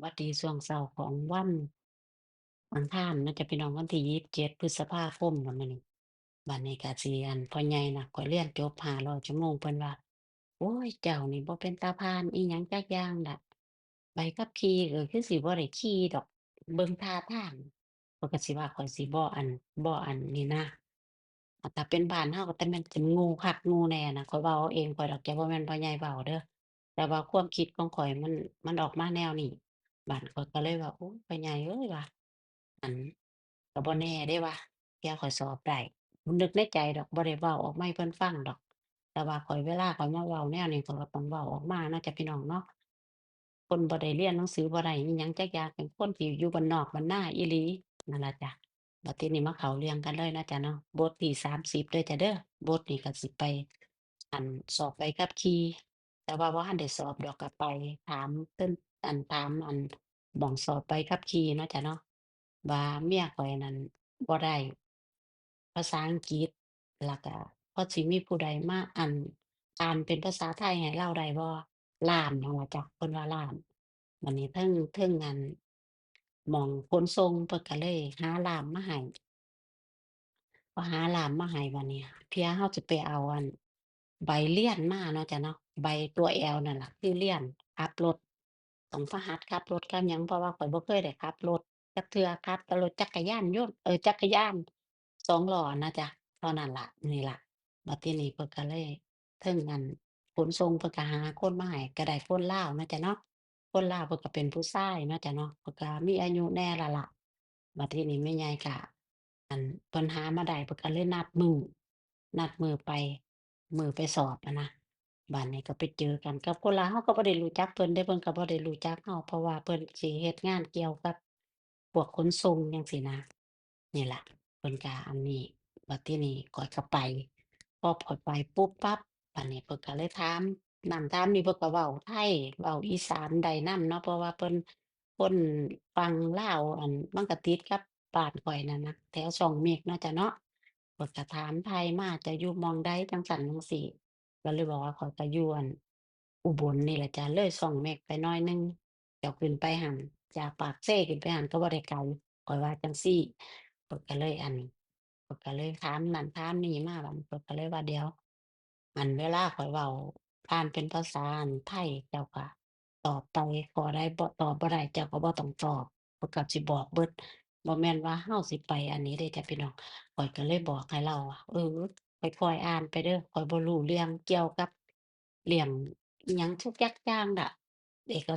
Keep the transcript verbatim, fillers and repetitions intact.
หวัดดีช่วงเช้าของวันอังคารเนาะจ้ะพี่น้อง วันที่ยี่สิบเจ็ดพฤษภาคมล่ะมื้อนี้ บัดนี้ก็สิ อั่น พ่อใหญ่น่ะ ข้อยเรียนจบห้าร้อยชั่วโมง เพิ่นว่า โอ้ย เจ้านี่บ่เป็นตาผ่านอิหยังจักอย่างดอก ใบขับขี่ก็คือสิบ่ได้ขี่ดอก เบิ่งท่าทาง ข้อยก็สิว่าข้อยสิบ่ อั่น บ่ อั่น นี่นะ ถ้าเป็นบ้านเฮาก็แต่แม่นสิโง่คักโง่แน่นะ ข้อยเว้าเอาเองข้อยดอกจ้ะ บ่แม่นพ่อใหญ่เว้าเด้อ แต่ว่าความคิดของข้อยมัน มันออกมาแนวนี้ บัดข้อยก็เลยว่า โอ้ย พ่อใหญ่เอ้ย ว่า อัน ก็บ่แน่เด้ว่า เทื่อข้อยสอบได้ นึกในใจดอก บ่ได้เว้าออกมาให้เพิ่นฟังดอก แต่ว่าข้อย เวลาข้อยมาเว้าแนวนี้ ข้อยก็ต้องเว้าออกมาเนาะจ้ะพี่น้องเนาะ คนบ่ได้เรียนหนังสือ บ่ได้อิหยังจักอย่าง เป็นคนที่อยู่บ้านนอกบ้านนาอีหลีนั่นล่ะจ้ะ บัดทีนี้มาเข้าเรื่องกันเลยเนาะจ้ะเนาะ บทที่สามสิบเด้อจ้ะเด้อ บทนี้ก็สิไป อั่น สอบใบขับขี่ แต่ว่าบ่ทันได้สอบดอก ก็ไปถามเพิ่น อั่น ถาม อั่น หม่องสอบใบขับขี่เนาะจ้ะเนาะ ว่าเมียข้อยนั่นบ่ได้ภาษาอังกฤษ แล้วก็พอสิมีผู้ใดมา อั่น อ่านเป็นภาษาไทยให้ลาวได้บ่ ล่ามนั่นล่ะจ้ะ เพิ่นว่าล่าม บัดนี้เทิง เทิง อั่น หม่องขนส่งเพิ่นก็เลยหาล่ามมาให้ พอหาล่ามมาให้บัดนี้ เทื่อเฮาสิไปเอา อั่น ใบเรียนมาเนาะจ้ะเนาะ ใบตัว L นั่นล่ะ คือเรียนขับรถ ต้องมาหัดขับรถกับหยัง เพราะว่าข้อยบ่เคยได้ขับรถจักเทื่อ ขับแต่รถจักรยานยนต์ เอ่อ จักรยานสองล้อนะจ้ะ เท่านั้นล่ะ นี่ล่ะ บัดทีนี้เพิ่นก็เลย เทิง อั่น ขนส่งเพิ่นก็หาคนมาให้ ก็ได้คนลาวเนาะจ้ะเนาะ คนลาวเพิ่นก็เป็นผู้ชายเนาะจ้ะเนาะ เพิ่นก็มีอายุแหน่แล้วล่ะ บัดทีนี้แม่ใหญ่ก็ อั่น เพิ่นหามาได้ เพิ่นก็เลยนัดมื้อ นัดมื้อไป มื้อไปสอบหั้นนะ บัดนี้ก็ไปเจอกันกับคนลาว เฮาก็บ่ได้รู้จักเพิ่นเด้ เพิ่นก็บ่ได้รู้จักเฮา เพราะว่าเพิ่นสิเฮ็ดงานเกี่ยวกับพวกขนส่งจั่งซี้นะ นี่ล่ะ เพิ่นก็อันนี้ บัดทีนี้ข้อยก็ไป พอข้อยไปปุ๊บปั๊บ บัดนี้เพิ่นก็เลยถามนั่นถามนี่ เพิ่นก็เว้าไทย เว้าอีสานได้นำเนาะ เพราะว่าเพิ่นคนฝั่งลาว อั่น มันก็ติดกับบ้านข้อยนั่นนะ แถวช่องเม็กเนาะจ้ะเนาะ เพิ่นก็ถามไทยมา เจ้าอยู่หม่องใดจั่งซั้นจั่งซี้ ก็เลยบอกว่าข้อยก็อยู่ อั่น อุบลนี่ล่ะจ้ะ เลยช่องเม็กไปหน่อยหนึ่ง เจ้าขึ้นไปหั้น จากปากเซขึ้นไปหั้นก็บ่ได้ไกล ข้อยว่าจั่งซี้ เพิ่นก็เลย อั่น เพิ่นก็เลยถามนั่นถามนี่มา บัดนี้เพิ่นก็เลยว่า เดี๋ยว อั่น เวลาข้อยเว้าผ่านเป็นภาษา อั่น ไทย เจ้าก็ตอบไป ข้อใดบ่ ตอบบ่ได้ เจ้าก็บ่ต้องตอบ เพิ่นก็สิบอกเบิด บ่แม่นว่าเฮาสิไปอันนี้เด้จ้ะพี่น้อง ข้อยก็เลยบอกให้ลาวว่า เออ ค่อยๆอ่านไปเด้อ ข้อยบ่รู้เรื่องเกี่ยวกับ เรื่องอิหยังทุกอย่างดะ เอก